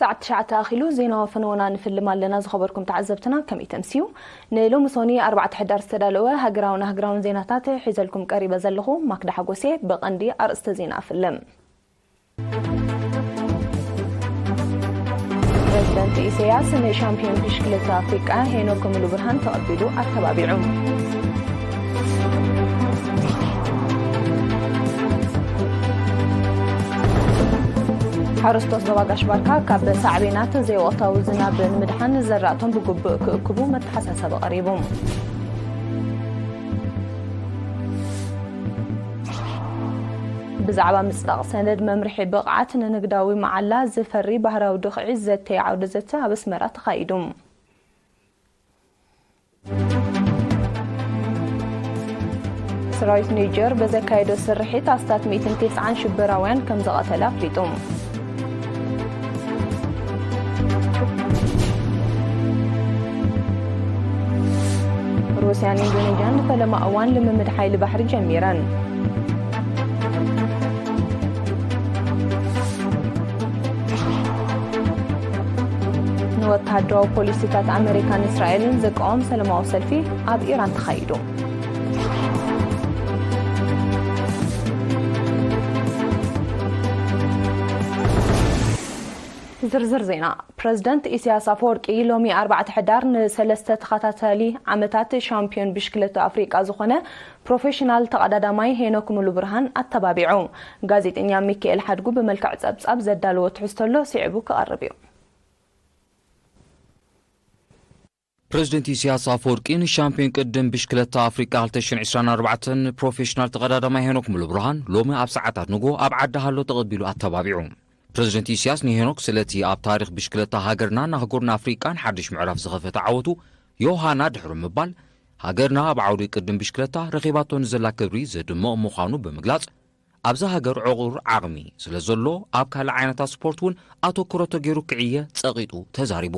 ሰዓት ትሽዓተ ኣኺሉ ዜና ፈነወና ንፍልም ኣለና። ዝኸበርኩም ተዓዘብትና ከመይ ተምስዩ? ንሎሚ ሶኒ ኣርባዕተ ሕዳር ዝተዳለወ ሃገራውን ኣህጉራውን ዜናታት ሒዘልኩም ቀሪበ ዘለኹ ማክዳ ሓጎሴ። ብቐንዲ ኣርእስተ ዜና እፍልም። ፕረዚደንት ኢሳያስ ንሻምፒዮን ብሽክለታ ኣፍሪቃ ሄኖክ ሙሉብርሃን ተቐቢሉ ኣተባቢዑ። ሓረስቶት ዞባ ጋሽ ባርካ ካብ ሳዕቤናት ዘይወቕታዊ ዝናብ ንምድሓን ዘራእቶም ብግቡእ ክእክቡ መተሓሳሰቢ ቀሪቡ። ብዛዕባ ምጽዳቕ ሰነድ መምርሒ ብቕዓት ንንግዳዊ መዓላ ዝፈሪ ባህራዊ ድኽዒ ዘተየ ዓውደ ዘተ ኣብ ኣስመራ ተኻይዱ። ሰራዊት ኒጀር በዘካየዶ ስርሒት ኣስታት ሚእትን ተስዓን ሽበራውያን ከም ዝቐተለ ኣፍሊጡ። ሩስያን ኢንዶኔዥያን ንፈለማ እዋን ልምምድ ሓይሊ ባሕሪ ጀሚረን። ንወተሃደራዊ ፖሊሲታት ኣመሪካን እስራኤልን ዝቃወም ሰላማዊ ሰልፊ ኣብ ኢራን ተኻይዱ። ዝርዝር ዜና። ፕረዚደንት ኢሳያስ ኣፈወርቂ ሎሚ ኣርባዕተ ሕዳር ንሰለስተ ተኸታታሊ ዓመታት ሻምፒዮን ብሽክለታ ኣፍሪቃ ዝኾነ ፕሮፌሽናል ተቐዳዳማይ ሄኖክ ሙሉብርሃን ኣተባቢዑ። ጋዜጠኛ ሚካኤል ሓድጉ ብመልክዕ ጸብጻብ ዘዳለዎ ትሕዝቶ ኣሎ፣ ስዒቡ ክቐርብ እዩ። ፕረዚደንት ኢሳያስ ኣፈወርቂ ንሻምፒዮን ቅድም ብሽክለታ ኣፍሪቃ ክልተ ሽሕን ዕስራን ኣርባዕተን ፕሮፌሽናል ተቐዳዳማይ ሄኖክ ሙሉብርሃን ሎሚ ኣብ ሰዓታት ንግሆ ኣብ ዓዲ ሃሎ ተቐቢሉ ኣተባቢዑ። ፕረዚደንት ኢሳያስ ንሄኖክ ስለቲ ኣብ ታሪኽ ብሽክለታ ሃገርናን ኣህጉርና ኣፍሪቃን ሓድሽ ምዕራፍ ዝኸፈተ ዓወቱ ዮሃና ድሕሪ ምባል፣ ሃገርና ኣብ ዓውዲ ቅድም ብሽክለታ ረኺባቶ ንዘላ ክብሪ ዘድምቕ ምዃኑ ብምግላጽ፣ ኣብዛ ሃገር ዕቑር ዓቕሚ ስለ ዘሎ፣ ኣብ ካልእ ዓይነታት ስፖርት እውን ኣተኩሮ ተገይሩ ክዕየ ጸቒጡ ተዛሪቡ።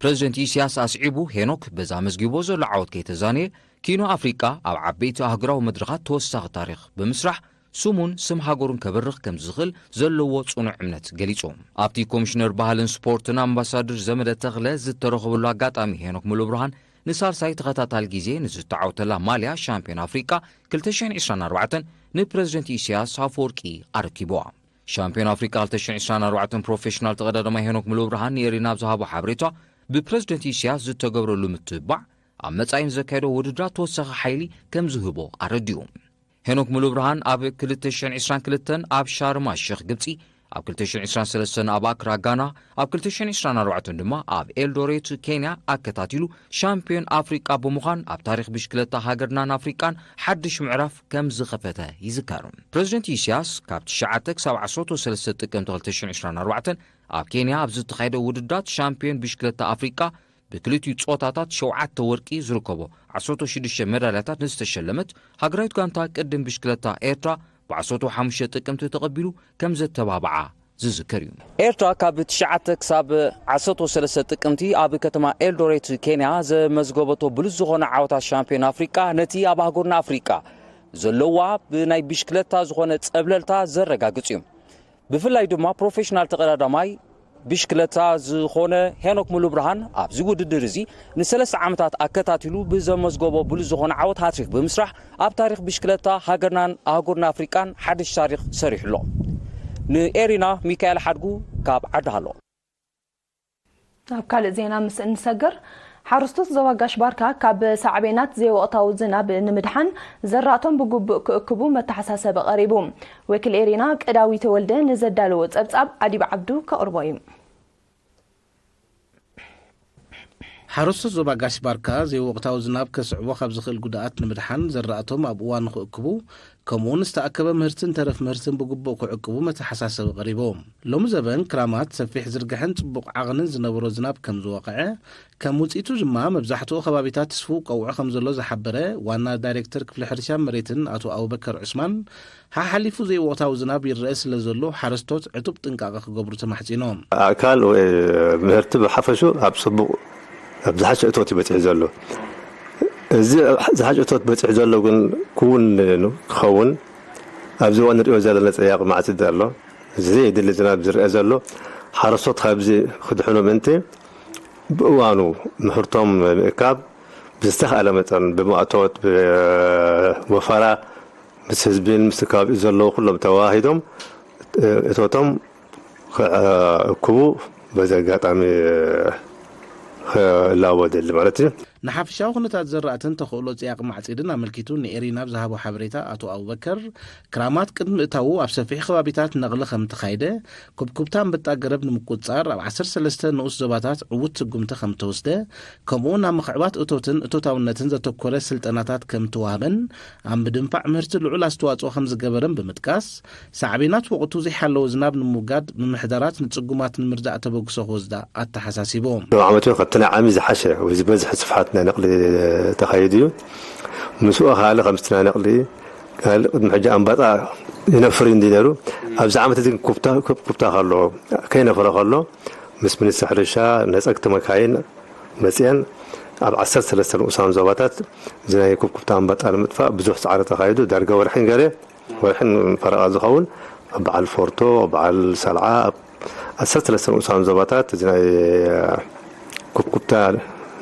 ፕረዚደንት ኢሳያስ ኣስዒቡ፣ ሄኖክ በዛ ኣመዝጊቦ ዘሎ ዓወት ከይተዛነየ፣ ኪኖ ኣፍሪቃ ኣብ ዓበይቲ ኣህጉራዊ መድረኻት ተወሳኺ ታሪኽ ብምስራሕ፣ ስሙን ስም ሃገሩን ከበርኽ ከም ዝኽእል ዘለዎ ጽኑዕ እምነት ገሊጹ። ኣብቲ ኮሚሽነር ባህልን ስፖርትን ኣምባሳደር ዘመደ ተኽለ ዝተረኸበሉ ኣጋጣሚ፣ ሄኖክ ሙሉብርሃን ንሳልሳይ ተኸታታሊ ግዜ ንዝተዓወተላ ማልያ ሻምፒዮን ኣፍሪቃ ክልተ ሽሕን ዕስራን ኣርባዕተን ንፕረዚደንት ኢሳያስ ኣፈወርቂ ኣረኪብዋ። ሻምፒዮን ኣፍሪቃ ክልተ ሽሕን ዕስራን ኣርባዕተን ፕሮፌሽናል ተቐዳዳማይ ሄኖክ ሙሉብርሃን ንኤሪና ኣብ ዝሃቦ ሓበሬታ፣ ብፕረዚደንት ኢሳያስ ዝተገብረሉ ምትብባዕ ኣብ መጻኢ ንዘካየዶ ውድድራት ተወሳኺ ሓይሊ ከም ዝህቦ ኣረዲኡ። ሄኖክ ሙሉብርሃን ኣብ ክልተ ሽሕን ዕስራን ክልተን ኣብ ሻርማ ሸኽ ግብጺ፣ ኣብ ክልተ ሽሕን ዕስራን ሰለስተን ኣብ ኣክራ ጋና፣ ኣብ ክልተ ሽሕን ዕስራን ኣርባዕተን ድማ ኣብ ኤልዶሬት ኬንያ ኣከታቲሉ ሻምፒዮን ኣፍሪቃ ብምዃን ኣብ ታሪኽ ብሽክለታ ሃገርናን ኣፍሪቃን ሓድሽ ምዕራፍ ከም ዝኸፈተ ይዝከር። ፕረዚደንት ኢሳያስ ካብ ትሽዓተ ክሳብ ዓሰርተ ሰለስተ ጥቅምቲ ክልተ ሽሕን ዕስራን ኣርባዕተን ኣብ ኬንያ ኣብ ዝተኻየደ ውድድራት ሻምፒዮን ብሽክለታ ኣፍሪቃ ብክልቲኡ ጾታታት ሸውዓተ ወርቂ ዝርከቦ ዓሰርተ ሽዱሽተ ሜዳልያታት ንዝተሸለመት ሃገራዊት ጋንታ ቅድም ብሽክለታ ኤርትራ ብዓሰርተ ሓሙሽተ ጥቅምቲ ተቐቢሉ ከም ዘተባብዓ ዝዝከር እዩ። ኤርትራ ካብ ትሽዓተ ክሳብ ዓሰርተ ሰለስተ ጥቅምቲ ኣብ ከተማ ኤልዶሬት ኬንያ ዘመዝገበቶ ብሉጽ ዝኾነ ዓወታት ሻምፒዮን ኣፍሪቃ ነቲ ኣብ ኣህጉርና ኣፍሪቃ ዘለዋ ብናይ ብሽክለታ ዝኾነ ጸብለልታ ዘረጋግጽ እዩ። ብፍላይ ድማ ፕሮፌሽናል ተቐዳዳማይ ብሽክለታ ዝኾነ ሄኖክ ሙሉብርሃን ኣብዚ ውድድር እዚ ንሰለስተ ዓመታት ኣከታቲሉ ብዘመዝገቦ ብሉጽ ዝኾነ ዓወት ሃትሪክ ብምስራሕ ኣብ ታሪኽ ብሽክለታ ሃገርናን ኣህጉርና ኣፍሪቃን ሓድሽ ታሪኽ ሰሪሑ ኣሎ። ንኤሪና ሚካኤል ሓድጉ ካብ ዓዲ ሃሎ። ኣብ ካልእ ዜና ምስ እንሰግር፣ ሓረስቶት ዞባ ጋሽ ባርካ ካብ ሳዕቤናት ዘይወቕታዊ ዝናብ ንምድሓን ዘራእቶም ብግቡእ ክእክቡ መተሓሳሰቢ ቀሪቡ። ወኪል ኤሪና ቅዳዊ ተወልደ ንዘዳለዎ ጸብጻብ ኣዲብ ዓብዱ ከቕርቦ እዩ። ሓረስቶት ዞባ ጋሽ ባርካ ዘይወቕታዊ ዝናብ ከስዕቦ ካብ ዝኽእል ጉድኣት ንምድሓን ዘራእቶም ኣብ እዋኑ ክእክቡ፣ ከምኡውን ዝተኣከበ ምህርትን ተረፍ ምህርትን ብግቡእ ክዕቅቡ መተሓሳሰቢ ቀሪቡ። ሎሚ ዘበን ክራማት ሰፊሕ ዝርግሐን ጽቡቕ ዓቕንን ዝነበሮ ዝናብ ከም ዝወቕዐ፣ ከም ውጽኢቱ ድማ መብዛሕትኡ ከባቢታት ስፉው ቀውዒ ከም ዘሎ ዝሓበረ ዋና ዳይሬክተር ክፍሊ ሕርሻን መሬትን ኣቶ ኣቡበከር ዑስማን፣ ሓሓሊፉ ዘይወቕታዊ ዝናብ ይረአ ስለ ዘሎ ሓረስቶት ዕቱብ ጥንቃቐ ክገብሩ ተማሕጺኖም። ኣእካል ወይ ምህርቲ ብሓፈሹ ኣብ ጽቡቕ፣ ኣብ ዝሓሸ እቶት እዩ በጺሑ ዘሎ። እዚ ዝሓሸ እቶት በጺሑ ዘሎ ግን ክውን ክኸውን ኣብዚ እዋን ንሪኦ ዘለና ጸያቒ መዓት ኣሎ። እዚ የድሊ ዝናብ ዝረአ ዘሎ ሓረስቶት ካብዚ ክድሕኑ ምእንቲ ብእዋኑ ምህርቶም ምእካብ ብዝተኻእለ መጠን ብማእቶት፣ ብወፈራ ምስ ህዝብን ምስ ከባቢኡ ዘለዉ ኩሎም ተዋሂዶም እቶቶም ክእክቡ በዚ ኣጋጣሚ ክላወ ደሊ ማለት እዩ። ንሓፈሻዊ ኩነታት ዘራእትን ተኽእሎ ጽያቕ ማዕጺድን ኣመልኪቱ ንኤሪና ብዝሃቦ ሓበሬታ ኣቶ ኣቡበከር፣ ክራማት ቅድሚ ምእታዉ ኣብ ሰፊሕ ከባቢታት ነቕሊ ከም ተኻይደ፣ ኩብኩብታ ኣንበጣ ገረብ ንምቁጽጻር ኣብ ዓሰርተ ሰለስተ ንኡስ ዞባታት ዕዉት ስጉምቲ ከም ተወስደ፣ ከምኡውን ኣብ ምኽዕባት እቶትን እቶታውነትን ዘተኮረ ስልጠናታት ከም ተዋህበን ኣብ ምድንፋዕ ምህርቲ ልዑል ኣስተዋጽኦ ከም ዝገበረን ብምጥቃስ፣ ሳዕቤናት ወቕቱ ዘይሓለወ ዝናብ ንምውጋድ፣ ምምሕዳራት ንጽጉማት ንምርዳእ ተበግሶ ክወስዳ ኣተሓሳሲቡ። ሎም ዓመት እውን ካብቲ ናይ ዓሚ ዝሓሸ ወይ ዝበዝሐ ስፍሓት ናይ ነቕሊ ተኻይዱ እዩ። ምስኡ ካልእ ከምቲ ናይ ነቕሊ ካልእ ቅድሚ ሕጂ ኣንባጣ ይነፍር እዩ እንዲ ነይሩ። ኣብዚ ዓመት እዚ ግን ኩብታ፣ ኩብ-፣ ኩብታ ከሎ፣ ከይነፈረ ከሎ፣ ምስ ሚኒስትሪ ሕርሻ ነጸግቲ መካይን መጽየን ኣብ ዓሰርተ ሰለስተ ንኡሳን ዞባታት እዚ ናይ ኩብኩብታ ኣንባጣ ንምጥፋእ ብዙሕ ጻዕሪ ተኻይዱ። ዳርጋ ወርሕን ገለ፣ ወርሕን ፈረቓ ዝኸውን ኣብ በዓል ፎርቶ፣ በዓል ሰልዓ፣ ኣብ ዓሰርተ ሰለስተ ንኡሳን ዞባታት እዚ ናይ ኩብኩብታ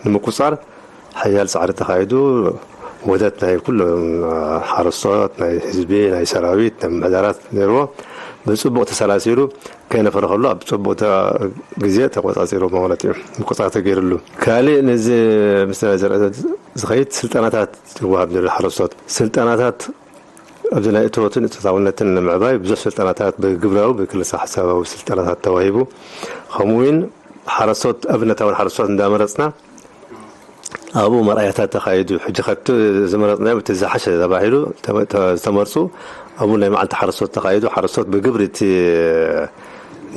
ንምቁጻር ሓያል ጻዕሪ ተኻይዱ። ወደት ናይ ኩሎም ሓረስቶት፣ ናይ ህዝቢ፣ ናይ ሰራዊት፣ ናይ ምምሕዳራት ነይርዎ። ብጽቡቕ ተሰላሲሉ ከይነፈረ ከሎ ኣብ ጽቡቕ ተ-፣ ግዜ ተቆጻጺሩ ማለት እዩ። ምቁጻር ተገይርሉ። ካልእ ነዚ ምስ ዘርአ ዝኸይድ ስልጠናታት ይወሃብ ነይሩ ሓረስቶት። ስልጠናታት ኣብዚ ናይ እቶትን እቶታውነትን ንምዕባይ ብዙሕ ስልጠናታት ብግብራዊ ብክልሰ ሓሳባዊ ስልጠናታት ተዋሂቡ። ከምኡ እውን ሓረስቶት፣ ኣብነታውን ሓረስቶት እንዳመረጽና ኣብኡ መርኣያታት ተኻይዱ። ሕጂ ካብቲ ዝመረጽናዮ እቲ ዝሓሸ ተባሂሉ ተመ-፣ ተ-፣ ዝተመርጹ ኣብኡ ናይ መዓልቲ ሓረስቶት ተኻይዱ። ሓረስቶት ብግብሪ እቲ፣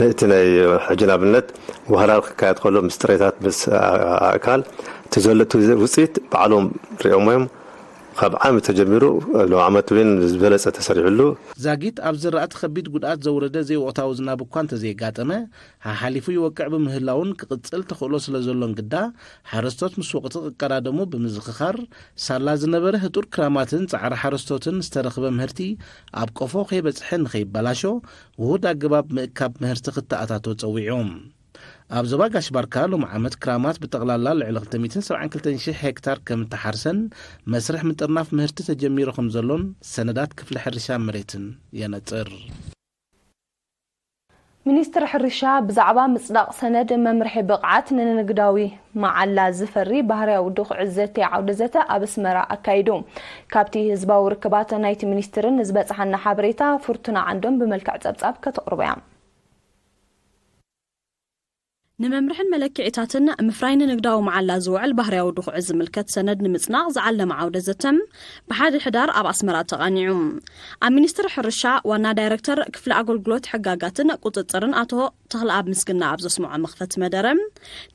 ነቲ ናይ ሕጂ ንኣብነት ዋህራር ክካየድ ከሎ ምስ ጥሬታት ምስ ኣ-፣ ኣእካል እቲ ዘሎ እቲ ውጽኢት ባዕሎም ሪኦሞ እዮም። ካብ ዓሚ ተጀሚሩ ሎም ዓመት እውን ዝበለጸ ተሰሪሕሉ። ዛጊት ኣብ ዝራእቲ ከቢድ ጉድኣት ዘውረደ ዘይወቕታዊ ዝናብ እኳ እንተዘየጋጠመ፣ ሓሓሊፉ ይወቅዕ ብምህላውን ክቕጽል ተኽእሎ ስለ ዘሎን ግዳ፣ ሓረስቶት ምስ ወቕቲ ክቀዳደሙ ብምዝኽኻር፣ ሳላ ዝነበረ ህጡር ክራማትን ጻዕሪ ሓረስቶትን ዝተረኽበ ምህርቲ ኣብ ቆፎ ከይበጽሐ ንኸይበላሾ፣ ውሁድ ኣገባብ ምእካብ ምህርቲ ክተኣታቶ ጸዊዑ። ኣብ ዞባ ጋሽ ባርካ ሎም ዓመት ክራማት ብጠቕላላ ልዕሊ ክልተ ሚእትን ሰብዓን ክልተን ሽሕ ሄክታር ከም እተሓርሰን፣ መስርሕ ምጥርናፍ ምህርቲ ተጀሚሩ ከም ዘሎን ሰነዳት ክፍሊ ሕርሻ መሬትን የነጽር። ሚኒስትሪ ሕርሻ ብዛዕባ ምጽዳቕ ሰነድ መምርሒ ብቕዓት ንንግዳዊ መዓላ ዝፈሪ ባህርያዊ ድኹዒ ዘተ ዓውደ ዘተ ኣብ ኣስመራ ኣካይዱ። ካብቲ ህዝባዊ ርክባት ናይቲ ሚኒስትሪ ንዝበጽሓና ሓበሬታ ፍርቱና ዓንዶም ብመልክዕ ጸብጻብ ከተቕርቦ እያ። ንመምርሕን መለክዒታትን ምፍራይ ንንግዳዊ መዓላ ዝውዕል ባህርያዊ ድኹዒ ዝምልከት ሰነድ ንምጽናቕ ዝዓለመ ዓውደ ዘተ ብሓደ ሕዳር ኣብ ኣስመራ ተቓኒዑ። ኣብ ሚኒስትሪ ሕርሻ ዋና ዳይረክተር ክፍሊ ኣገልግሎት ሕጋጋትን ቁጽጽርን ኣቶ ተኽለኣብ ምስግና ኣብ ዘስምዖ መኽፈቲ መደረ፣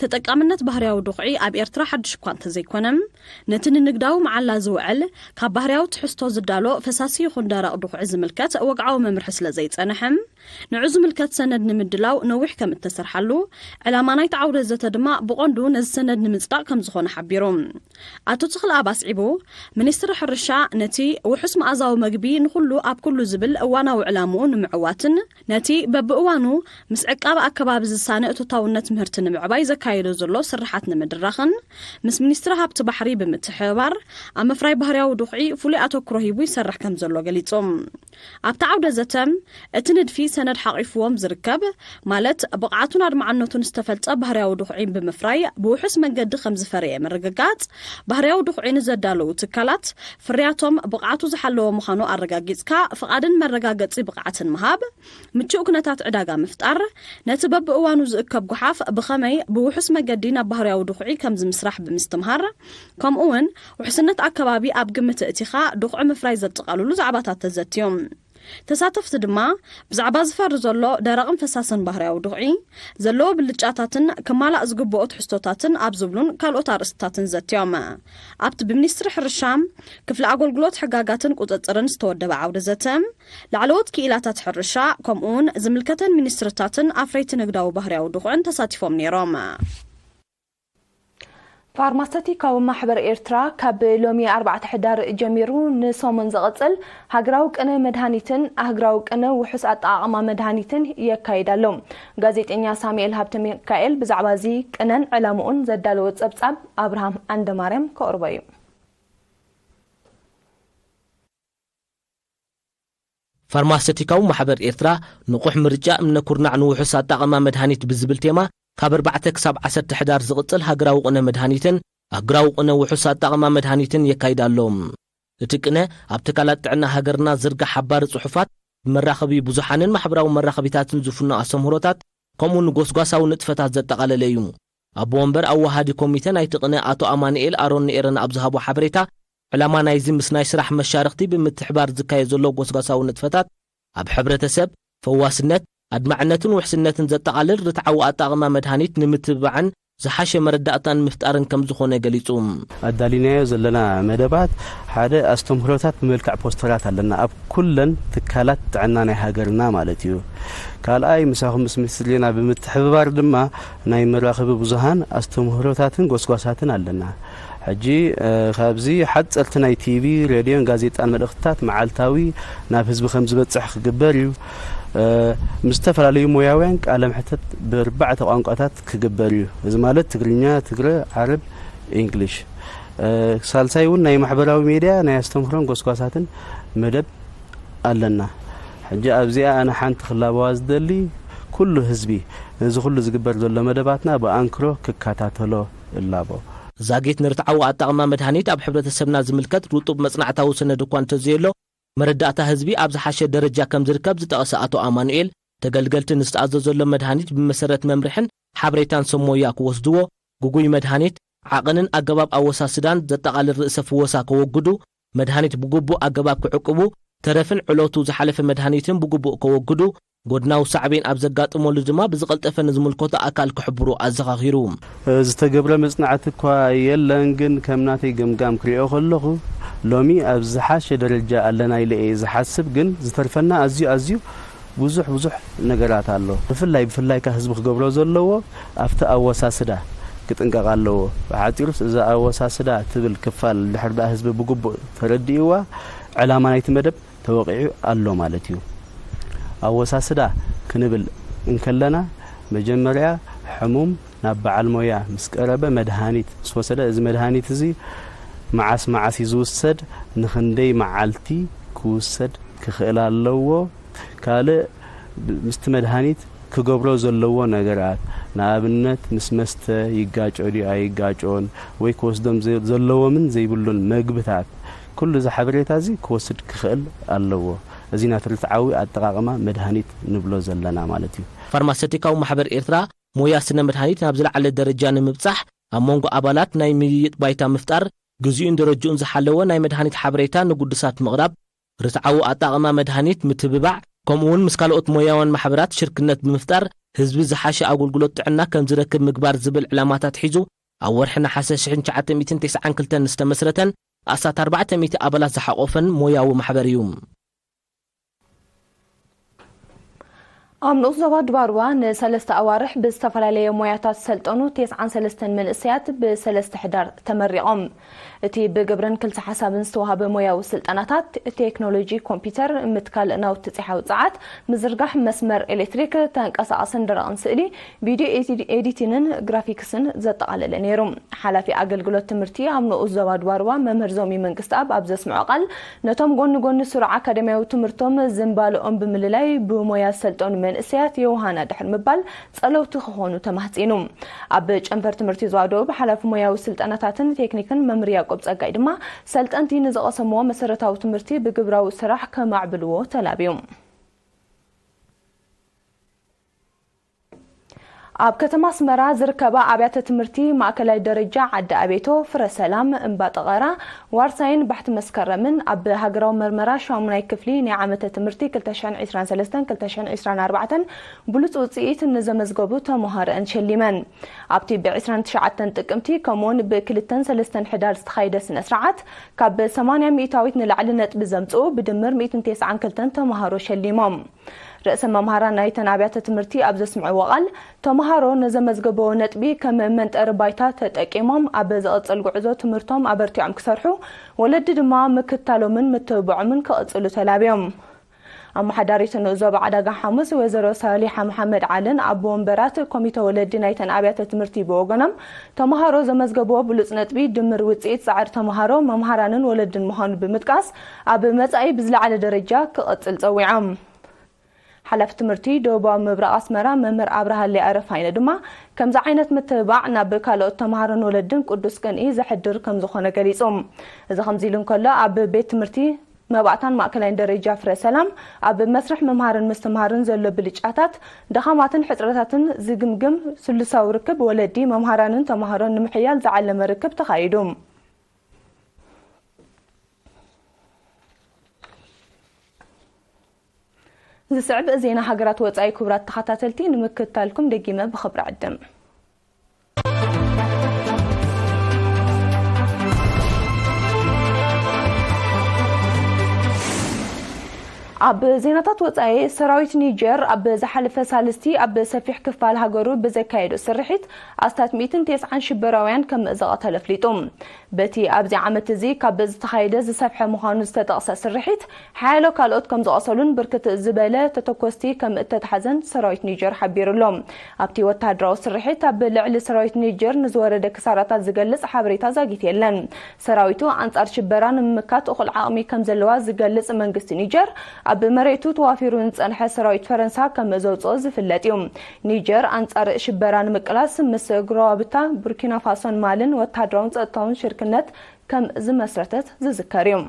ተጠቃምነት ባህርያዊ ድኹዒ ኣብ ኤርትራ ሓድሽ እኳ እንተዘይኮነ፣ ነቲ ንንግዳዊ መዓላ ዝውዕል ካብ ባህርያዊ ትሕዝቶ ዝዳሎ ፈሳሲ ይኹን ደረቕ ድኹዒ ዝምልከት ወግዓዊ መምርሒ ስለ ዘይጸንሐ፣ ንዑ ዝምልከት ሰነድ ንምድላው ነዊሕ ከም እተሰርሓሉ፣ ዕላማ ናይቲ ዓውደ ዘተ ድማ ብቐንዱ ነዚ ሰነድ ንምጽዳቕ ከም ዝኾነ ሓቢሩ። ኣቶ ተኽለኣብ ኣስዒቡ፣ ሚኒስትሪ ሕርሻ ነቲ ውሑስ መኣዛዊ መግቢ ንኹሉ ኣብ ኩሉ ዝብል እዋናዊ ዕላምኡ ንምዕዋትን ነቲ በብእዋኑ ምስ ዕቃበ ኣከባቢ ዝሳነ እቶታውነት ምህርቲ ንምዕባይ ዘካየዶ ዘሎ ስርሓት ንምድራኽን ምስ ሚኒስትሪ ሃብቲ ባሕሪ ብምትሕብባር ኣብ ምፍራይ ባህርያዊ ድኹዒ ፍሉይ ኣተኩሮ ሂቡ ይሰርሕ ከም ዘሎ ገሊጹ። ኣብቲ ዓውደ ዘተ፣ እቲ ንድፊ ሰነድ ሓቒፍዎም ዝርከብ፣ ማለት ብቕዓቱን ኣድማዕነቱን ዝተፈልጸ ባህርያዊ ድኹዒ ብምፍራይ ብውሑስ መንገዲ ከም ዝፈረየ ምርግጋጽ፣ ባህርያዊ ድኹዒ ንዘዳለዉ ትካላት፣ ፍርያቶም ብቕዓቱ ዝሓለወ ምዃኑ ኣረጋጊጽካ ፍቓድን መረጋገጺ ብቕዓትን ምሃብ፣ ምቹእ ኩነታት ዕዳጋ ምፍጣር፣ ነቲ በብእዋኑ ዝእከብ ጓሓፍ ብኸመይ ብውሑስ መገዲ ናብ ባህርያዊ ድኹዒ ከም ዝምስራሕ ብምስትምሃር፣ ከምኡ እውን ውሕስነት ኣከባቢ ኣብ ግምት ኣእቲኻ ድኹዒ ምፍራይ ዘጠቓልሉ ዛዕባታት ተዘትዮም። ተሳተፍቲ ድማ ብዛዕባ ዝፈሪ ዘሎ ደረቕን ፈሳስን ባህርያዊ ድኹዒ፣ ዘለዎ ብልጫታትን ክማላእ ዝግብኦ ትሕዝቶታትን ኣብ ዝብሉን ካልኦት ኣርእስትታትን ዘትዮም። ኣብቲ ብሚኒስትሪ ሕርሻ፣ ክፍሊ ኣገልግሎት ሕጋጋትን ቁጽጽርን ዝተወደበ ዓውደ ዘተ፣ ላዕለዎት ክኢላታት ሕርሻ፣ ከምኡውን ዝምልከተን ሚኒስትርታትን ኣፍረይቲ ንግዳዊ ባህርያዊ ድኹዕን ተሳቲፎም ነይሮም። ፋርማሰቲካዊ ማሕበር ኤርትራ ካብ ሎሚ ኣርባዕተ ሕዳር ጀሚሩ ንሰሙን ዝቕጽል ሃገራዊ ቅነ መድሃኒትን ኣህግራዊ ቅነ ውሑስ ኣጠቓቕማ መድሃኒትን የካይድ ኣሎ። ጋዜጠኛ ሳሙኤል ሃብተ ሚካኤል ብዛዕባ እዚ ቅነን ዕላምኡን ዘዳለዎ ጸብጻብ ኣብርሃም ዓንደማርያም ከቕርቦ እዩ። ፋርማሰቲካዊ ማሕበር ኤርትራ ንቑሕ ምርጫ እምነ ኩርናዕ ንውሑስ ኣጣቐማ መድሃኒት ብዝብል ቴማ ካብ ኣርባዕተ ክሳብ ዓሰርተ ሕዳር ዝቕጽል ሃገራዊ ቅነ መድሃኒትን ኣህግራዊ ቅነ ውሑስ ኣጣቐማ መድሃኒትን የካይድ ኣሎ። እቲ ቅነ ኣብ ትካላት ጥዕና ሃገርና ዝርጋሕ ሓባሪ ጽሑፋት፣ ብመራኸቢ ብዙሓንን ማሕበራዊ መራኸቢታትን ዝፍኖ ኣስተምህሮታት ከምኡ ንጎስጓሳዊ ንጥፈታት ዘጠቓለለ እዩ። ኣቦ ወንበር ኣወሃዲ ኮሚተ ናይቲ ቅነ ኣቶ ኣማኑኤል ኣሮን ንኤረና ኣብ ዝሃቦ ሓበሬታ፣ ዕላማ ናይዚ ምስ ናይ ስራሕ መሻርኽቲ ብምትሕባር ዝካየድ ዘሎ ጎስጓሳዊ ንጥፈታት ኣብ ሕብረተሰብ ፈዋስነት፣ ኣድማዕነትን ውሕስነትን ዘጠቓልል ርትዓዊ ኣጠቓቕማ መድሃኒት ንምትብባዕን ዝሓሸ መረዳእታን ምፍጣርን ከም ዝኾነ ገሊጹ። ኣዳሊናዮ ዘለና መደባት ሓደ ኣስተምህሮታት ብመልክዕ ፖስተራት ኣለና ኣብ ኩለን ትካላት ጥዕና ናይ ሃገርና ማለት እዩ። ካልኣይ ምሳኹም ምስ ሚኒስትሪ ዜና ብምትሕብባር ድማ ናይ መራኸቢ ብዙሃን ኣስተምህሮታትን ጎስጓሳትን ኣለና። ሕጂ ካብዚ ሓፀርቲ ናይ ቲቪ፣ ሬድዮን ጋዜጣን መልእኽትታት መዓልታዊ ናብ ህዝቢ ከም ዝበፅሕ ክግበር እዩ። ምስ ዝተፈላለዩ ሞያውያን ቃለ መሕተት ብኣርባዕተ ቋንቋታት ክግበር እዩ። እዚ ማለት ትግርኛ፣ ትግረ፣ ዓረብ፣ ኢንግሊሽ። ሳልሳይ እውን ናይ ማሕበራዊ ሜድያ ናይ ኣስተምህሮን ጎስጓሳትን መደብ ኣለና። ሕጂ ኣብዚኣ ኣነ ሓንቲ ክላበዋ ዝደሊ፣ ኩሉ ህዝቢ ነዚ ኩሉ ዝግበር ዘሎ መደባትና ብኣንክሮ ክከታተሎ እላቦ። ዛጊት ንርትዓዊ ኣጣቕማ መድሃኒት ኣብ ሕብረተሰብና ዝምልከት ርጡብ መጽናዕታዊ ሰነድ እኳ እንተዘየሎ፣ መረዳእታ ህዝቢ ኣብ ዝሓሸ ደረጃ ከም ዝርከብ ዝጠቐሰ ኣቶ ኣማኑኤል፣ ተገልገልቲ ንዝተኣዘዘሎም መድሃኒት ብመሰረት መምርሕን ሓበሬታን ሰብ ሞያ ክወስድዎ፣ ግጉይ መድሃኒት፣ ዓቐንን ኣገባብ ኣወሳስዳን ዘጠቓልል ርእሰ ፍወሳ ከወግዱ፣ መድሃኒት ብግቡእ ኣገባብ ክዕቅቡ፣ ተረፍን ዕለቱ ዝሓለፈ መድሃኒትን ብግቡእ ከወግዱ፣ ጎድናዊ ሳዕቤን ኣብ ዘጋጥመሉ ድማ ብዝቐልጠፈ ንዝምልከቶ ኣካል ክሕብሩ ኣዘኻኺሩ። ዝተገብረ መጽናዕቲ እኳ የለን፣ ግን ከም ናተይ ገምጋም ክሪኦ ከለኹ ሎሚ ኣብ ዝሓሸ ደረጃ ኣለና ኢለ እየ ዝሓስብ። ግን ዝተርፈና ኣዝዩ ኣዝዩ ብዙሕ ብዙሕ ነገራት ኣሎ። ብፍላይ ብፍላይ ከ ህዝቢ ክገብሮ ዘለዎ ኣብቲ ኣወሳስዳ ክጥንቀቕ ኣለዎ። ብሓጺሩስ እዛ ኣወሳስዳ ትብል ክፋል ድሕር ደኣ ህዝቢ ብግቡእ ተረዲእዋ ዕላማ ናይቲ መደብ ተወቒዑ ኣሎ ማለት እዩ። ኣወሳስዳ ክንብል እንከለና መጀመርያ ሕሙም ናብ በዓል ሞያ ምስ ቀረበ መድሃኒት ምስ ወሰደ፣ እዚ መድሃኒት እዚ መዓስ መዓስ እዩ ዝውሰድ፣ ንኽንደይ መዓልቲ ክውሰድ ክኽእል ኣለዎ። ካልእ ምስቲ መድሃኒት ክገብሮ ዘለዎ ነገራት፣ ንኣብነት ምስ መስተ ይጋጮ ድዩ ኣይጋጮን ወይ ክወስዶም ዘለዎምን ዘይብሉን መግብታት፣ ኩሉ እዚ ሓበሬታ እዚ ክወስድ ክኽእል ኣለዎ። እዚ ናቲ ርትዓዊ ኣጠቓቕማ መድሃኒት ንብሎ ዘለና ማለት እዩ። ፋርማሰቲካዊ ማሕበር ኤርትራ ሞያ ስነ መድሃኒት ናብ ዝለዓለ ደረጃ ንምብጻሕ ኣብ መንጎ ኣባላት ናይ ምይይጥ ባይታ ምፍጣር፣ ግዚኡን ደረጅኡን ዝሓለወ ናይ መድሃኒት ሓበሬታ ንጉዱሳት ምቕራብ፣ ርትዓዊ ኣጣቕማ መድሃኒት ምትብባዕ፣ ከምኡውን ምስ ካልኦት ሞያውያን ማሕበራት ሽርክነት ብምፍጣር ህዝቢ ዝሓሸ ኣገልግሎት ጥዕና ከም ዝረክብ ምግባር ዝብል ዕላማታት ሒዙ ኣብ ወርሒ ነሓሰ ሽሕን ትሽዓተ ሚእትን ተስዓን ክልተን ዝተመስረተን ኣስታት ኣርባዕተ ሚእቲ ኣባላት ዝሓቖፈን ሞያዊ ማሕበር እዩ። ኣብ ንኡስ ዞባ ድባርዋ ንሰለስተ ኣዋርሕ ብዝተፈላለየ ሞያታት ዝሰልጠኑ ተስዓን ሰለስተን መንእሰያት ብሰለስተ ሕዳር ተመሪቖም። እቲ ብግብርን ክልተ ሓሳብን ዝተዋህበ ሞያዊ ስልጠናታት፣ ቴክኖሎጂ ኮምፒውተር፣ ምትካል ናውቲ ጺሓዊ ጸዓት፣ ምዝርጋሕ መስመር ኤሌክትሪክ፣ ተንቀሳቓስን ደረቕን ስእሊ፣ ቪድዮ ኤዲ-፣ ኤዲቲንን ግራፊክስን ዘጠቓለለ ነይሩ። ሓላፊ ኣገልግሎት ትምህርቲ ኣብ ንኡስ ዞባ ድባርዋ መምህር ዞሚ መንግስትኣብ ኣብ ዘስምዖ ቃል፣ ነቶም ጎኒ ጎኒ ስሩዕ ኣካዳሚያዊ ትምህርቶም ዝንባልኦም ብምልላይ ብሞያ ዝሰልጠኑ መንእሰያት የውሃና ድሕሪ ምባል ጸለውቲ ክኾኑ ተማህጺኑ። ኣብ ጨንፈር ትምህርቲ ዞባ ደቡብ ሓላፊ ሞያዊ ስልጠናታትን ቴክኒክን መምህር ያዕቆብ ጸጋይ ድማ፣ ሰልጠንቲ ንዝቐሰምዎ መሰረታዊ ትምህርቲ ብግብራዊ ስራሕ ከማዕብልዎ ተላብዩ። ኣብ ከተማ ኣስመራ ዝርከባ ኣብያተ ትምህርቲ ማእከላይ ደረጃ ዓዲ ኣቤቶ፣ ፍረ ሰላም፣ እምባ ጠቐራ፣ ዋርሳይን ባሕቲ መስከረምን ኣብ ሃገራዊ መርመራ ሻሙናይ ክፍሊ ናይ ዓመተ ትምህርቲ ክልተ ሽሕን ዕስራን ሰለስተን ክልተ ሽሕን ዕስራን ኣርባዕተን ብሉጽ ውጽኢት ንዘመዝገቡ ተመሃሮኣን ሸሊመን። ኣብቲ ብ ዕስራን ትሽዓተን ጥቅምቲ ከምኡውን ብ ክልተን ሰለስተን ሕዳር ዝተኻየደ ስነ ስርዓት ካብ ሰማንያ ሚእታዊት ንላዕሊ ነጥቢ ዘምጽኡ ብድምር ሚእትን ተስዓን ክልተን ተመሃሮ ሸሊሞም። ርእሰ መምሃራን ናይተን ኣብያተ ትምህርቲ ኣብ ዘስምዕዎ ቃል፣ ተምሃሮ ንዘመዝገበዎ ነጥቢ ከም መንጠሪ ባይታ ተጠቂሞም ኣብ ዝቕጽል ጉዕዞ ትምህርቶም ኣበርቲዖም ክሰርሑ፣ ወለዲ ድማ ምክታሎምን ምትብብዖምን ክቕጽሉ ተላብዮም። ኣመሓዳሪት ንኡስ ዞባ ዕዳጋ ሓሙስ ወይዘሮ ሳሊሓ መሓመድ ዓልን ኣቦ ወንበራት ኮሚተ ወለዲ ናይተን ኣብያተ ትምህርቲ ብወገኖም፣ ተምሃሮ ዘመዝገብዎ ብሉጽ ነጥቢ ድምር ውጽኢት ጻዕሪ ተምሃሮ፣ መምሃራንን ወለድን ምዃኑ ብምጥቃስ፣ ኣብ መጻኢ ብዝለዓለ ደረጃ ክቕጽል ጸዊዖም። ሓላፊ ትምህርቲ ደቡባዊ ምብራቕ ኣስመራ መምህር ኣብርሃለይ ኣረፋይነ ድማ፣ ከምዚ ዓይነት ምትብባዕ ናብ ካልኦት ተምሃሮን ወለድን ቅዱስ ቅንኢ ዘሕድር ከም ዝኾነ ገሊጹ። እዚ ከምዚ ኢሉ እንከሎ፣ ኣብ ቤት ትምህርቲ መባእታን ማእከላይን ደረጃ ፍረ ሰላም፣ ኣብ መስርሕ ምምሃርን ምስትምሃርን ዘሎ ብልጫታት፣ ድኻማትን ሕጽረታትን ዝግምግም ስሉሳዊ ርክብ ወለዲ፣ መምሃራንን ተምሃሮን ንምሕያል ዝዓለመ ርክብ ተኻይዱ። ዝስዕብ ዜና ሃገራት ወጻኢ፣ ክቡራት ተኸታተልቲ፣ ንምክትታልኩም ደጊመ ብኽብሪ ዕድም። ኣብ ዜናታት ወጻኢ፣ ሰራዊት ኒጀር ኣብ ዝሓለፈ ሳልስቲ ኣብ ሰፊሕ ክፋል ሃገሩ ብዘካየዶ ስርሒት፣ ኣስታት ሚእትን ተስዓን ሽበራውያን ከም ዝቐተለ ኣፍሊጡ። በቲ ኣብዚ ዓመት እዚ ካብ ዝተኻየደ ዝሰፍሐ ምዃኑ ዝተጠቕሰ ስርሒት፣ ሓያሎ ካልኦት ከም ዝቐሰሉን ብርክት ዝበለ ተተኮስቲ ከም እተታሕዘን ሰራዊት ኒጀር ሓቢሩ ኣሎ። ኣብቲ ወተሃደራዊ ስርሒት፣ ኣብ ልዕሊ ሰራዊት ኒጀር ንዝወረደ ክሳራታት ዝገልጽ ሓበሬታ ዛጊት የለን። ሰራዊቱ ኣንጻር ሽበራ ንምምካት እኹል ዓቕሚ ከም ዘለዋ ዝገልጽ መንግስቲ ኒጀር፣ ኣብ መሬቱ ተዋፊሩ ንጸንሐ ሰራዊት ፈረንሳ ከም ዘውጽኦ ዝፍለጥ እዩ። ኒጀር ኣንጻር ሽበራ ንምቅላስ ምስ ጎረባብታ ቡርኪና ፋሶን ማልን ወተሃደራውን ጸጥታውን ሽርክነት ከም ዝመስረተት ዝዝከር እዩ።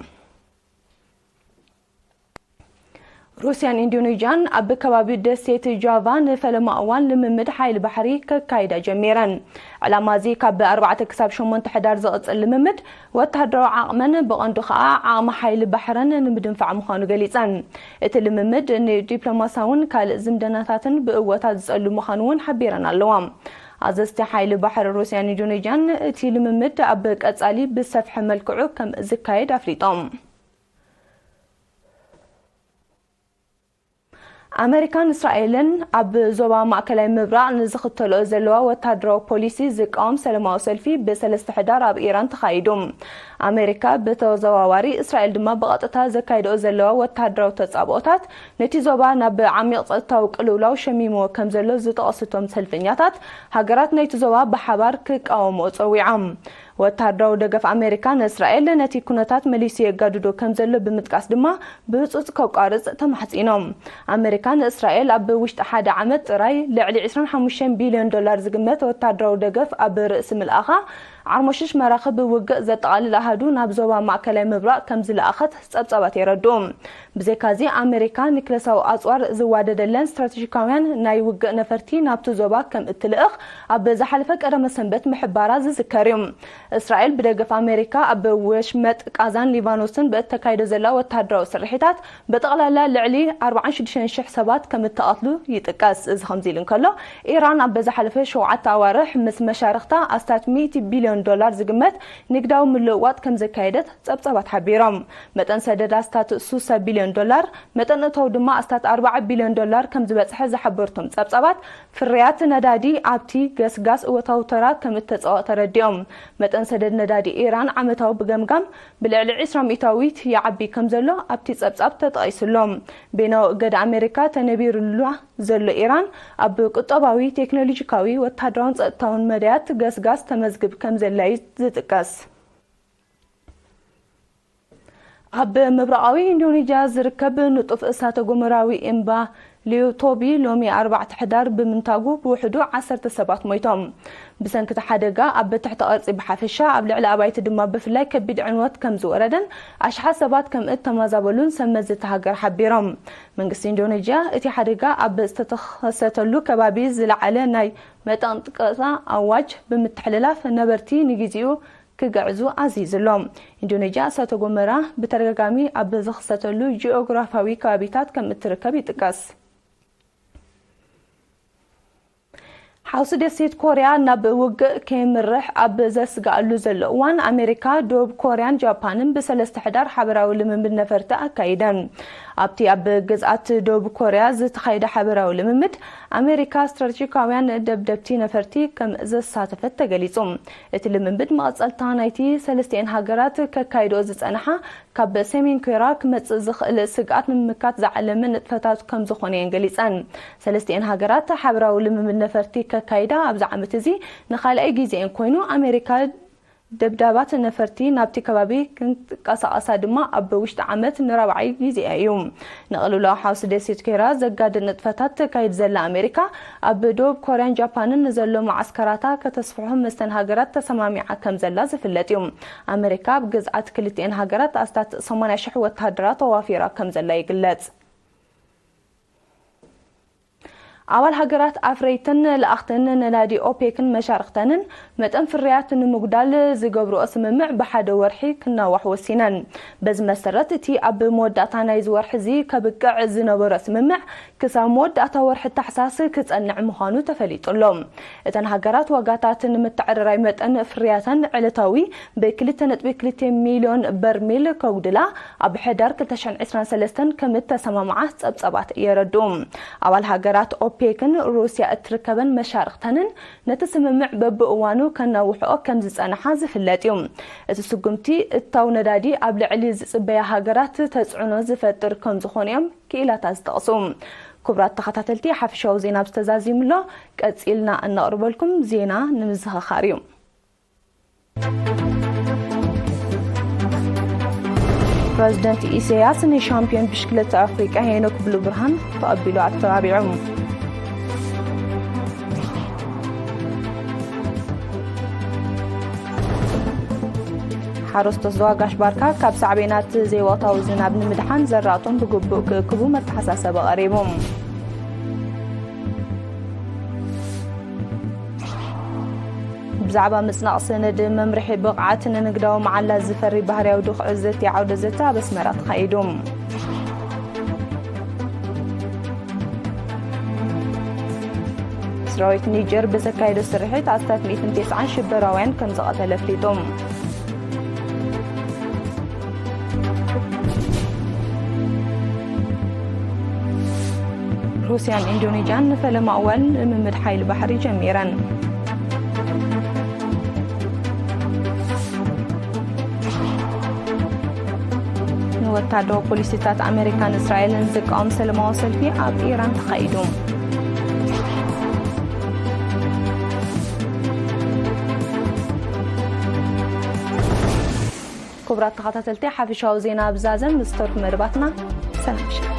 ሩስያን ኢንዶኔዥያን ኣብ ከባቢ ደሴት ጃቫ ንፈለማ እዋን ልምምድ ሓይሊ ባሕሪ ከካይዳ ጀሚረን። ዕላማ እዚ ካብ ኣርባዕተ ክሳብ ሸሞንተ ሕዳር ዝቕጽል ልምምድ፣ ወተሃደራዊ ዓቕመን ብቐንዱ ከኣ ዓቕሚ ሓይሊ ባሕረን ንምድንፋዕ ምዃኑ ገሊጸን። እቲ ልምምድ ንዲፕሎማሳውን ካልእ ዝምድናታትን ብእወታ ዝጸሉ ምዃኑ እውን ሓቢረን ኣለዋ። ኣዘዝቲ ሓይሊ ባሕሪ ሩስያን ኢንዶኔዥያን፣ እቲ ልምምድ ኣብ ቀጻሊ ብሰፍሐ መልክዑ ከም ዝካየድ ኣፍሊጦም። ኣመሪካን እስራኤልን ኣብ ዞባ ማእከላይ ምብራቕ ንዝኽተልኦ ዘለዋ ወተሃደራዊ ፖሊሲ ዝቃወም ሰላማዊ ሰልፊ ብሰለስተ ሕዳር ኣብ ኢራን ተኻይዱ። ኣመሪካ ብተዘዋዋሪ፣ እስራኤል ድማ ብቐጥታ ዘካይድኦ ዘለዋ ወተሃደራዊ ተጻብኦታት ነቲ ዞባ ናብ ዓሚቕ ጸጥታዊ ቅልውላው ሸሚምዎ ከም ዘሎ ዝጠቐሱ እቶም ሰልፈኛታት፣ ሃገራት ናይቲ ዞባ ብሓባር ክቃወምኦ ጸዊዖም። ወተሃደራዊ ደገፍ ኣመሪካ ንእስራኤል ነቲ ኩነታት መሊሱ የጋድዶ ከም ዘሎ ብምጥቃስ ድማ ብህጹጽ ከቋርጽ ተማሕጺኖም። ኣመሪካ ንእስራኤል ኣብ ውሽጢ ሓደ ዓመት ጥራይ ልዕሊ ዕስራን ሓሙሽተን ቢልዮን ዶላር ዝግመት ወተሃደራዊ ደገፍ ኣብ ርእሲ ምልኣኻ፣ ዓርሞሽሽ መራኽብ ውግእ ዘጠቓልል ኣሃዱ ናብ ዞባ ማእከላይ ምብራቕ ከም ዝለኣኸት ጸብጻባት የረድኡ። ብዘይካዚ፣ ኣመሪካ ኒክለሳዊ ኣጽዋር ዝዋደደለን ስትራተጂካውያን ናይ ውግእ ነፈርቲ ናብቲ ዞባ ከም እትልእኽ ኣብ ዝሓለፈ ቀዳመ ሰንበት ምሕባራ ዝዝከር እዩ። እስራኤል ብደገፍ ኣመሪካ ኣብ ወሽመጥ ቃዛን ሊባኖስን ብእተካይዶ ዘላ ወተሃደራዊ ስርሒታት፣ ብጠቕላላ ልዕሊ ኣርባዓን ሽዱሽተን ሽሕ ሰባት ከም እተቐትሉ ይጥቀስ። እዚ ከምዚ ኢሉ እንከሎ፣ ኢራን ኣብ ዝሓለፈ ሸውዓተ ኣዋርሕ ምስ መሻርኽታ ኣስታት ሚእቲ ቢልዮን ዶላር ዝግመት ንግዳዊ ምልውዋጥ ከም ዘካየደት ጸብጻባት ሓቢሮም። መጠን ሰደድ ኣስታት ሱሳ ቢልዮን ዶላር፣ መጠን እታው ድማ ኣስታት ኣርባዓ ቢልዮን ዶላር ከም ዝበጽሐ ዝሓበሩ እቶም ጸብጻባት፣ ፍርያት ነዳዲ ኣብቲ ገስጋስ እወታዊ ተራ ከም እተጻወተ ተረዲኦም። መጠን ሰደድ ነዳዲ ኢራን ዓመታዊ ብገምጋም ብልዕሊ ዕስራ ሚእታዊት ይዓቢ ከም ዘሎ ኣብቲ ጸብጻብ ተጠቒሱ ኣሎ። በይናዊ እገዳ ኣመሪካ ተነቢሩላ ዘሎ ኢራን፣ ኣብ ቁጠባዊ፣ ቴክኖሎጂካዊ፣ ወተሃደራውን ጸጥታውን መዳያት ገስጋስ ተመዝግብ ከም ዘላ እዩ ዝጥቀስ። ኣብ ምብራቓዊ ኢንዶኔዥያ ዝርከብ ንጡፍ እሳተ ጎመራዊ እምባ ሊዮቶቢ ሎሚ ኣርባዕተ ሕዳር ብምንታጉ ብውሕዱ ዓሰርተ ሰባት ሞይቶም። ብሰንኪ እቲ ሓደጋ ኣብ ትሕቲ ቅርጺ ብሓፈሻ፣ ኣብ ልዕሊ ኣባይቲ ድማ ብፍላይ ከቢድ ዕንወት ከም ዝወረደን ኣሽሓት ሰባት ከም እተመዛበሉን ሰብ መዚ እታ ሃገር ሓቢሮም። መንግስቲ ኢንዶኔዥያ እቲ ሓደጋ ኣብ ዝተኸሰተሉ ከባቢ ዝለዓለ ናይ መጠንቀቕታ ኣዋጅ ብምትሕልላፍ፣ ነበርቲ ንግዜኡ ክግዕዙ ኣዚዙ ኣሎ። ኢንዶኔዥያ እሳተ ጎመራ ብተደጋጋሚ ኣብ ዝኽሰተሉ ጂኦግራፊያዊ ከባቢታት ከም እትርከብ ይጥቀስ። ሓውሲ ደሴት ኮርያ ናብ ውግእ ከየምርሕ ኣብ ዘስግኣሉ ዘሎ እዋን፣ ኣሜሪካ፣ ደቡብ ኮርያን ጃፓንን ብሰለስተ ሕዳር ሓበራዊ ልምምድ ነፈርቲ ኣካይደን። ኣብቲ ኣብ ግዝኣት ደቡብ ኮርያ ዝተኻየደ ሓበራዊ ልምምድ፣ ኣሜሪካ ስትራቴጂካውያን ደብደብቲ ነፈርቲ ከም ዘሳተፈት ተገሊጹ። እቲ ልምምድ መቐጸልታ ናይቲ ሰለስቲኤን ሃገራት ከካይዶ ዝጸንሓ ካብ ሰሜን ኮርያ ክመጽእ ዝኽእል ስግኣት ንምምካት ዝዓለመ ንጥፈታት ከም ዝኾነ እየን ገሊጸን። ሰለስቲኤን ሃገራት ሓበራዊ ልምምድ ነፈርቲ ከካይዳ ኣብዚ ዓመት እዚ ንኻልኣይ ግዜኤን ኮይኑ፣ ኣሜሪካ ደብዳባት ነፈርቲ ናብቲ ከባቢ ክንቀሳቐሳ ድማ ኣብ ውሽጢ ዓመት ንራብዓይ ግዜኣ እዩ። ንቕልውላው ሓውሲ ደሴት ኮርያ ዘጋድድ ንጥፈታት ተካይድ ዘላ ኣሜሪካ፣ ኣብ ደቡብ ኮርያን ጃፓንን ንዘሎ መዓስከራታ ከተስፍሖ መስተን ሃገራት ተሰማሚዓ ከም ዘላ ዝፍለጥ እዩ። ኣሜሪካ ኣብ ግዝኣት ክልቲኤን ሃገራት ኣስታት ሰማንያ ሽሕ ወተሃደራት ተዋፊራ ከም ዘላ ይግለጽ። ኣባል ሃገራት ኣፍረይትን ለኣኽትን ነዳዲ ኦፔክን መሻርኽተንን መጠን ፍርያት ንምጉዳል ዝገብርኦ ስምምዕ ብሓደ ወርሒ ክናዋሕ ወሲነን። በዚ መሰረት፣ እቲ ኣብ መወዳእታ ናይዚ ወርሒ እዚ ከብቅዕ ዝነበሮ ስምምዕ ክሳብ መወዳእታ ወርሒ ታሕሳስ ክጸንዕ ምዃኑ ተፈሊጡ ኣሎ። እተን ሃገራት ዋጋታት ንምትዕርራይ መጠን ፍርያተን ዕለታዊ ብክልተ ነጥቢ ክልተ ሚልዮን በርሚል ከጉድላ ኣብ ሕዳር ክልተ ሽሕን ዕስራን ሰለስተን ከም እተሰማምዓ ጸብጻባት የረድኡ። ኣባል ሃገራት ኦፔክን ሩስያ እትርከበን መሻርኽተንን ነቲ ስምምዕ በብእዋኑ ከናውሕኦ ከም ዝጸንሓ ዝፍለጥ እዩ። እቲ ስጉምቲ እታው ነዳዲ ኣብ ልዕሊ ዝጽበያ ሃገራት ተጽዕኖ ዝፈጥር ከም ዝኾነ እዮም ክኢላታት ዝጠቕሱ። ክቡራት ተኸታተልቲ፣ ሓፈሻዊ ዜና ኣብዚ ተዛዚሙ ኣሎ። ቀጺልና እነቕርበልኩም ዜና ንምዝኽኻር እዩ። ፕረዚደንት ኢሳያስ ንሻምፒዮን ብሽክለታ ኣፍሪቃ ሄኖክ ብሉብርሃን ተቐቢሉ ኣተባቢዑ። ሓረስቶት ዞባ ጋሽ ባርካ ካብ ሳዕቤናት ዘይወቕታዊ ዝናብ ንምድሓን ዘራእቶም ብግቡእ ክእክቡ መተሓሳሰቢ ቀሪቡ። ብዛዕባ ምጽናቕ ሰነድ መምርሒ ብቕዓት ንንግዳዊ መዓላ ዝፈሪ ባህርያዊ ድኹዒ ዘቲ ዓውደ ዘተ ኣብ ኣስመራ ተኻይዱ። ሰራዊት ኒጀር ብዘካየዶ ስርሒት ኣስታት ሚእትን ተስዓን ሽበራውያን ከም ዝቐተለ ኣፍሊጡ። ሩስያን ኢንዶኔዥያን ንፈለማ እዋን ልምምድ ሓይሊ ባሕሪ ጀሚረን። ንወታደራዊ ፖሊሲታት ኣሜሪካን እስራኤልን ዝቃወም ሰላማዊ ሰልፊ ኣብ ኢራን ተኻይዱ። ክቡራት ተኸታተልቲ ሓፈሻዊ ዜና ኣብ ዛዘም ዝዝተርኩ መደባትና ሰላም።